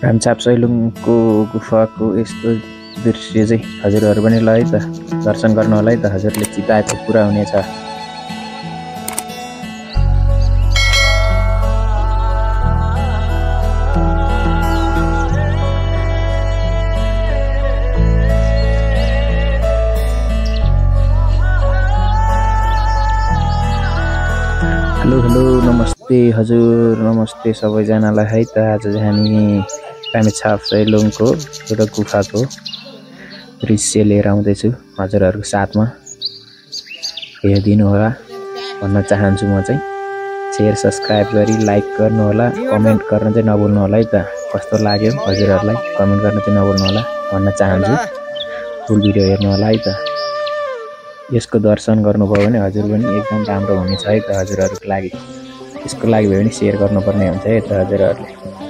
रामछाप सैलुङको गुफाको यस्तो दृश्य चाहिँ हजुरहरू पनि ल है त दर्शन गर्नु होला है त। हजुरले चिताएको पुरा हुनेछ। हेलो हेलो नमस्ते हजुर, नमस्ते सबैजनालाई है त। आज चाहिँ हामी रामेछाप सैलुङको एउटा गुफाको दृश्य लिएर आउँदैछु हजुरहरूको साथमा। हेरिदिनु होला भन्न चाहन्छु। म चाहिँ शेयर सब्सक्राइब गरी लाइक गर्नु होला, कमेन्ट गर्न चाहिँ नभुल्नु होला है त। कस्तो लाग्यो हजुरहरूलाई कमेन्ट गर्न चाहिँ नभुल्नु होला भन्न चाहन्छु। फुल भिडियो हेर्नु होला है त। यसको दर्शन गर्नुभयो भने हजुर पनि एकदम राम्रो हुनेछ है त हजुरहरूको लागि। यसको लागि भयो भने शेयर गर्नुपर्ने हुन्छ है त हजुरहरूले।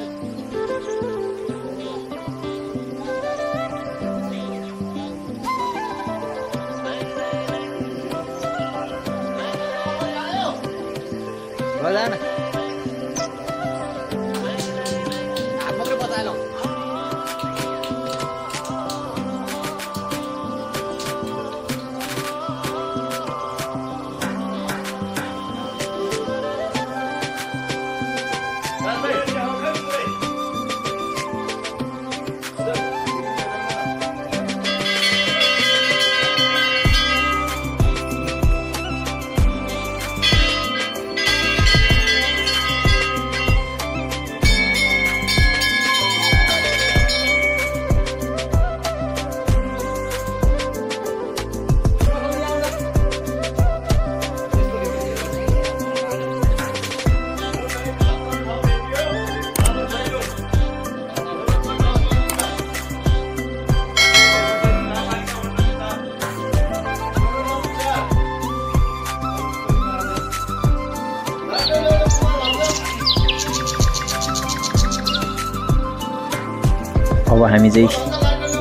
अब हामी चाहिँ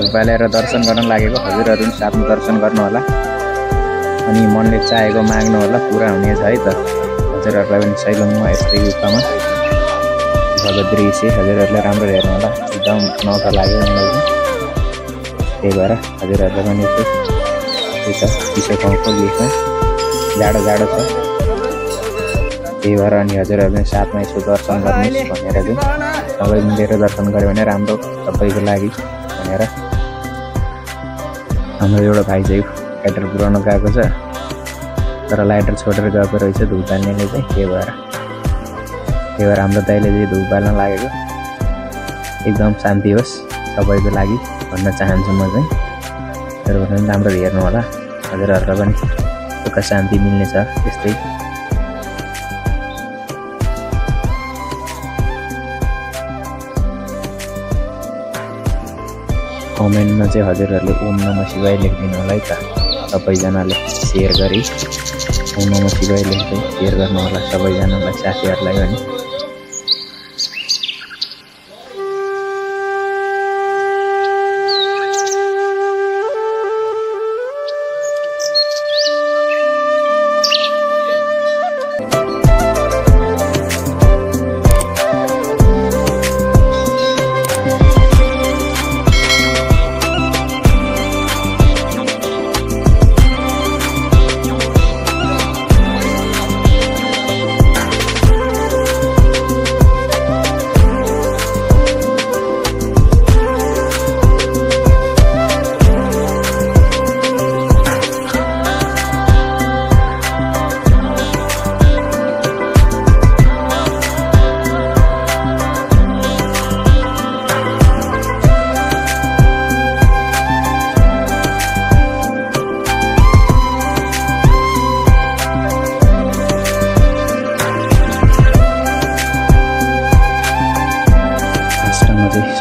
धुपा ल्याएर दर्शन गर्न लागेको। हजुरहरू पनि साथमा दर्शन गर्नु होला अनि मनले चाहेको माग्नु होला, पुरा हुनेछ है त। हजुरहरूलाई पनि सैलुङमा यस्तै गुफामा गुफाको दृश्य हजुरहरूले राम्रो हेर्नु होला, एकदम नौठा लाग्यो मलाई पनि। त्यही भएर हजुरहरूलाई पनि यस्तो चिसो ठाउँको गेटमा जाडो जाडो छ। त्यही भएर अनि हजुरहरू पनि साथमा यसो दर्शन गर्नुहोस् भनेर चाहिँ सबै मिलेर दर्शन गऱ्यो भने राम्रो सबैको लागि भनेर। हाम्रो एउटा भाइ चाहिँ लाइटर पुऱ्याउन गएको छ, तर लाइटर छोडेर गएको रहेछ धुप बाल्नेले चाहिँ। त्यही भएर हाम्रो दाइले चाहिँ धुप बाल्न लागेको। एकदम शान्ति होस् सबैको लागि भन्न चाहन्छु म चाहिँ। हजुरहरू पनि राम्रो हेर्नु होला, हजुरहरूलाई पनि सुख शान्ति मिल्नेछ यस्तै। कमेन्टमा चाहिँ हजुरहरूले ओम नमः शिवाय लेखिदिनु होला है त। सबैजनाले सेयर गरी ओम नमः शिवाय लेख्दै सेयर गर्नु होला सबैजनालाई, साथीहरूलाई पनि।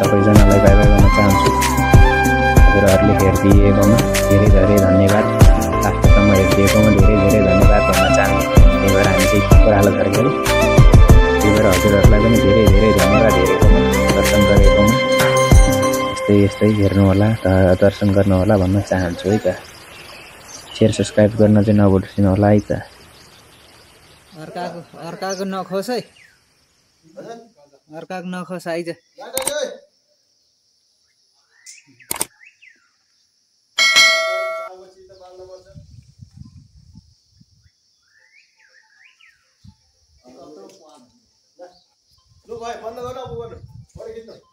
सबैजनालाई बाई बाई भन्न चाहन्छु। हजुरहरूले हेरिदिएकोमा धेरै धेरै धन्यवाद। लास्टसम्म हेरिदिएकोमा धेरै धेरै धन्यवाद भन्न चाहन्छु। त्यही भएर हामी चाहिँ कुरालो गरेको। त्यही भएर हजुरहरूलाई पनि धेरै धेरै धन्यवाद हेरेकोमा, दर्शन गरेकोमा। यस्तै हेर्नु होला, दर्शन गर्नु होला भन्न चाहन्छु है त। शेयर सब्सक्राइब गर्न चाहिँ नबिर्सिनु होला है त। अर्काको नखोस् है, अर्काको नखोस् आइज। भाइ बन्द गर्न अब गर्नु